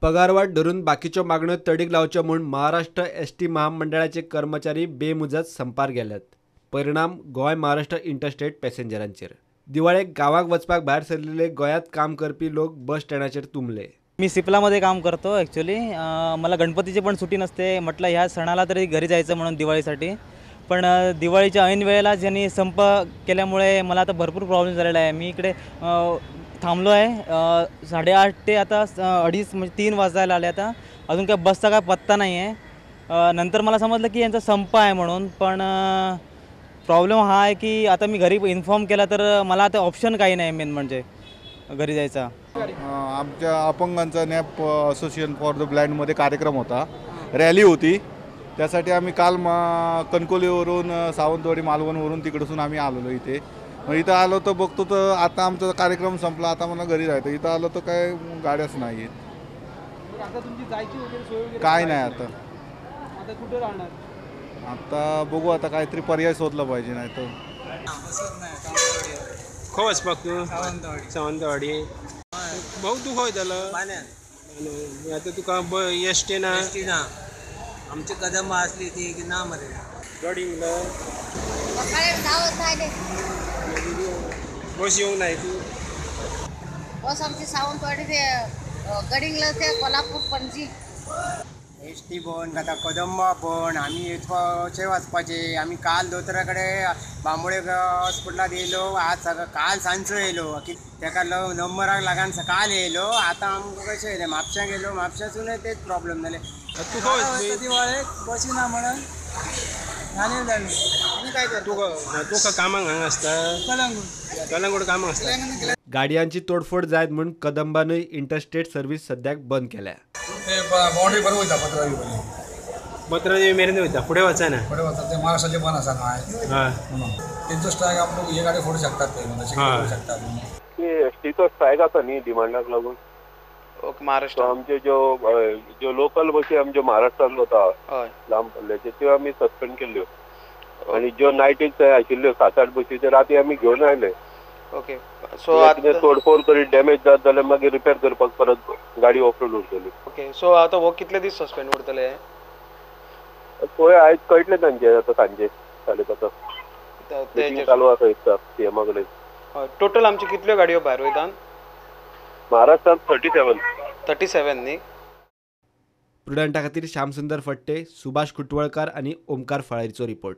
पगारवाढ धरून बाकीच्यो मागण्यो तडीक लावच्यो म्हूण महाराष्ट्र एसटी महामंडळाचे कर्मचारी बेमुजत संपार गेल्यात. परिणाम गोंय महाराष्ट्र इंटरस्टेट पॅसेंजरांचेर. दिवाळेक गांवाक वचपाक भायर सरलेले गोंयांत काम करपी लोक बस स्टँडाचेर तुंबले. मी सिप्लामध्ये काम करतो. ॲक्च्युली मला गणपतीची पण सुट्टी नसते. म्हटलं ह्या सणाला तरी घरी जायचं म्हणून दिवाळीसाठी, पण दिवाळीच्या ऐन वेळेला ज्यांनी संप केल्यामुळे मला आता भरपूर प्रॉब्लेम झालेला आहे. मी इकडे थांबलो आहे 8:30 ते आता 2:30 म्हणजे 3 वाजायला आले. आता अजून काय बसचा काय पत्ता नाही आहे. नंतर मला समजलं की यांचा संप आहे म्हणून, पण प्रॉब्लेम हा आहे की आता मी घरी इन्फॉर्म केला तर मला आता ऑप्शन काही नाही मेन म्हणजे घरी जायचा. आमच्या अपंगांचा नॅप असोसिएशन फॉर the ब्लाइंडमध्ये कार्यक्रम होता, रॅली होती. त्यासाठी आम्ही काल कणकवलीवरून सावंतवाडी मालवणवरून तिकडसून आम्ही आलेलो इथे. मग इथं आलो तर बघतो तर आता आमचा कार्यक्रम संपला, आता मला घरी जायचं. इथं आलो तर काय गाड्याच नाही आहेत, काय नाही. आता आता कुठे राहणार? आता बघू, आता काहीतरी पर्याय शोधला पाहिजे, नाही तर खंय वचपाक तूं? सावंतवाडी. भाऊ तूं खंय वयतालो? आतां तुका एस टी ना? एस टी ना, आमची कदंबा आसली ती की ना मरे. गडिंगला बस येवंक ना तूं? बस आमची सावंतवाडी ते गडिंगला ते कोल्हापूर पणजी. एस टी बंद, आतां कदंबा बंद. आमी अशें वचपाचें. आमी काल दोतोरा कडेन बांबोळे हॉस्पिटलांत येयलो, आज काल सांजचो येयलो. तेका नंबराक लागून काल येयलो. आतां आमकां कशें येयलें, म्हापश्यां गेलो, म्हापश्यांसूनय तेच प्रॉब्लम जाले. तूं खंय वचपी? दिवाळेक बसी ना म्हणून आनी जालें. आनी काय करता? तुका कामाक हांगा आसता? कलंगूट. कलंगूट कामाक आसता. गाडयांची तोडफोड जायत म्हूण कदंबानूय इंटरस्टेट सर्वीस सद्याक बंद केल्या. बाउंड्री बरोबर वयता पत्रादेवी पर्यंत, पत्रादेवी मेरेन वयता, फुडें वचना. फुडें वता ते महाराष्ट्राचे बंद आसा न्हय म्हणून तेंचो स्ट्रायक आमकां हे गाडी फोडूं शकतात, ते तशें करूं शकतात. एसटीचो स्ट्रायक आसा न्ही डिमांडाक लागून. ओके, महाराष्ट्र आमच्यो ज्यो ज्यो लोकल बसी आमच्यो महाराष्ट्रांत वता लांब पल्ल्याच्यो त्यो आमी सस्पेंड केल्ल्यो, आनी ज्यो नायटीक आशिल्ल्यो 7-8 बसी त्यो राती आमी घेवन आयले. ओके, सो आतां तोडफोड करीत डॅमेज जात जाल्यार मागीर रिपेर करपाक परत गाडी ऑफरोड उरतली. ओके, सो आतां हो कितले दीस सस्पेंड उरतले? पळय आयज कळटलें तांचें आतां सांजे 5:30 मिटींग चालू आसा दिसता सीएमा कडेन. टोटल आमच्यो कितल्यो गाडयो भायर वयतात महाराष्ट्रांत? 37. 37 न्ही. प्रुडंटा खातीर श्यामसुंदर फट्टे, सुभाष कुटवळकार आनी ओमकार फळारीचो रिपोर्ट.